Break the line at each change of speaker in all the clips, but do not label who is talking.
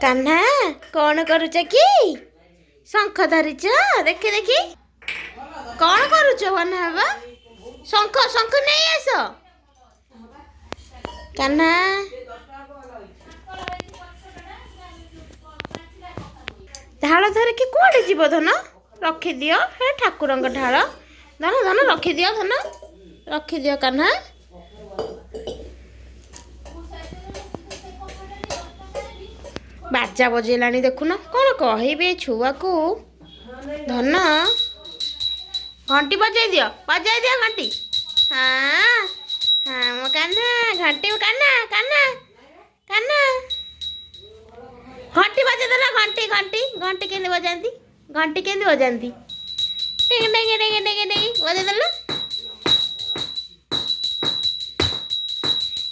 କାହ୍ନା କ'ଣ କରୁଛ କି? ଶଙ୍ଖ ଧରିଛ, ଦେଖି ଦେଖି କ'ଣ କରୁଛ? କାହ୍ନା ବାବା, ଶଙ୍ଖ ଶଙ୍ଖ ନେଇ ଆସ। କାହ୍ନା ଢାଳ ଧରିକି କୁଆଡ଼େ ଯିବ? ଧନ ରଖିଦିଅ, ହେ ଠାକୁରଙ୍କ ଢାଳ। ଧନ ଧନ ରଖିଦିଅ, ଧନ ରଖିଦିଅ। କାହ୍ନା ବାଜା ବଜେଇଲାଣି ଦେଖୁନ, କ'ଣ କହିବି ଛୁଆକୁ। ଧନ ଘଣ୍ଟି ବଜେଇ ଦିଅ, ବଜେଇ ଦିଅ ଘଣ୍ଟି। ହଁ ହଁ, ମୋ କାହ୍ନା ଘଣ୍ଟି। କାହ୍ନା କାହ୍ନା କାହ୍ନା ଘଣ୍ଟି ବଜେଇଦେଲା। ଘଣ୍ଟି ଘଣ୍ଟି ଘଣ୍ଟି କେମିତି ବଜାନ୍ତି? ଘଣ୍ଟି କେମିତି ବଜାନ୍ତି? ଟେଙ୍ଗେ ଟେଙ୍ଗେ ଟେଙ୍ଗେ ଟେଙ୍ଗେ ଟେଙ୍ଗେ ବଜେଇଦେଲା।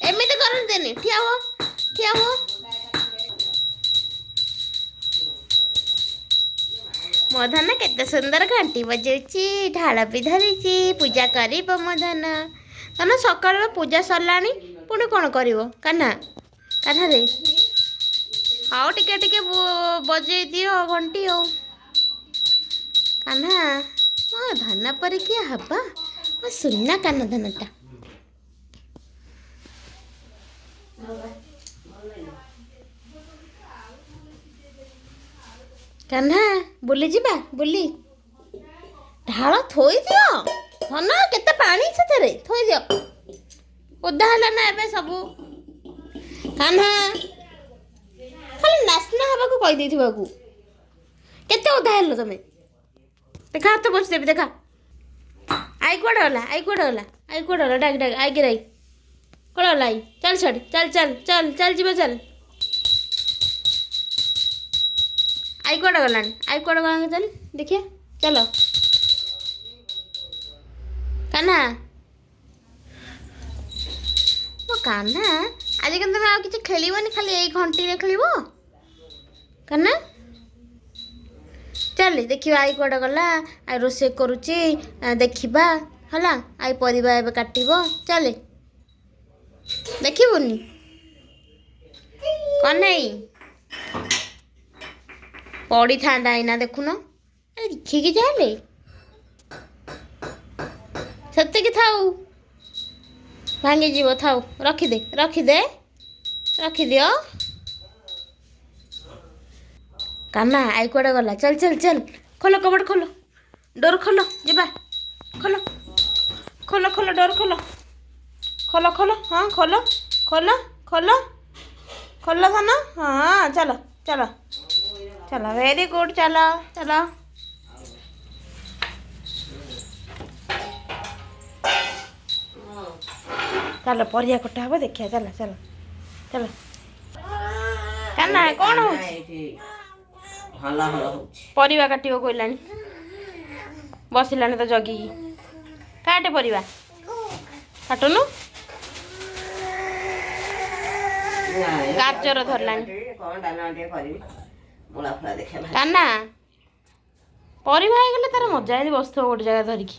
ଏମିତି କରନ୍ତିନି, ଠିଆ ହୁଅ, ଠିଆ ହୁଅ। ମୋ ଧନ କେତେ ସୁନ୍ଦର ଘଣ୍ଟି ବଜାଉଛି, ଢାଳ ବି ଧରିଛି, ପୂଜା କରିବ ମୋ ଧନ। ଧନ ସକାଳୁ ପୂଜା ସରିଲାଣି, ପୁଣି କ'ଣ କରିବ? କାହ୍ନା କାହ୍ନା ରେ, ଆଉ ଟିକେ ଟିକେ ବଜେଇ ଦିଅ ଘଣ୍ଟି। ଆଉ କାହ୍ନା, ମୋ ଧନ ପରି କିଏ ହବ? ମୋ ସୁନା କାହ୍ନା ଧନଟା। କାହ୍ନା ବୁଲି ଯିବା, ବୁଲି। ଢାଳ ଥୋଇଦିଅ ଧନ, କେତେ ପାଣି ସେଥିରେ, ଥୋଇଦିଅ। ଓଦା ହେଲା ନା ଏବେ ସବୁ। କାହ୍ନା ଖାଲି ନାସ୍ନା ହେବାକୁ କହିଦେଇଥିବାକୁ। କେତେ ଓଦା ହେଲ ତମେ? ଦେଖା, ହାତ ପୋଛି ଦେବି, ଦେଖା। I କୁଆଡ଼େ ଗଲା? I କୁଆଡ଼େ ଗଲା? I କୁଆଡ଼େ ଗଲା? ଡାକ ଡାକ ଆଇକି, ରାଇ କୁଆଡ଼େ ଗଲା? I ଚାଲ ଛାଡ଼ି, ଚାଲ ଚାଲ ଚାଲ ଚାଲ ଯିବା ଚାଲ। I କୁଆଡ଼େ ଗଲାଣି? I କୁଆଡ଼େ ଗଲାଣି? ଚାଲ ଦେଖିଆ, ଚାଲ। କାହ୍ନା, ମୋ କାହ୍ନା, ଆଜି କିନ୍ତୁ ତମେ ଆଉ କିଛି ଖେଳିବନି, ଖାଲି ଏଇ ଘଣ୍ଟିରେ ଖେଳିବ। କାହ୍ନା ଚାଲ ଦେଖିବା I କୁଆଡ଼େ ଗଲା। I ରୋଷେଇ କରୁଛି ଦେଖିବା, ହେଲା। I ପରିବା ଏବେ କାଟିବ, ଚାଲେ। ଦେଖିବୁନି କହ୍ନେଇ? ପଡ଼ିଥାନ୍ତା ଏଇନା ଦେଖୁନ। ଦେଖିକି ଚାଲେ, ସେତିକି ଥାଉ, ଭାଙ୍ଗିଯିବ। ଥାଉ, ରଖିଦେ ରଖିଦେ ରଖିଦିଅ। କାହ୍ନା I କୁଆଡ଼େ ଗଲା? ଚାଲ ଚାଲ ଚାଲ, ଖୋଲ କବାଟ ଖୋଲ, ଡୋର ଖୋଲ, ଯିବା। ଖୋଲ ଖୋଲ ଖୋଲ, ଡୋର ଖୋଲ ଖୋଲ ଖୋଲ। ହଁ ଖୋଲ ଖୋଲ ଖୋଲ ଖୋଲ ଧନ। ହଁ ଚାଲ ଚାଲ ଚାଲ, ଭେରି ଗୁଡ୍, ଚାଲ ଚାଲ ଚାଲ। ପରିବା କଟା ହବ ଦେଖିବା, ଚାଲ ଚାଲ ଚାଲ। କାହ୍ନା କ'ଣ ହଉଛି? ପରିବା କାଟିବ କହିଲାଣି, ବସିଲାଣି ତ ଜଗିକି। କାଟେ ପରିବା, କାଟୁନୁ। ଗାଜର ଧରିଲାଣି କାହ୍ନା। ପରିବା ହେଇଗଲେ ତାର ମଜା, ଏମିତି ବସିଥିବ ଗୋଟେ ଜାଗା ଧରିକି।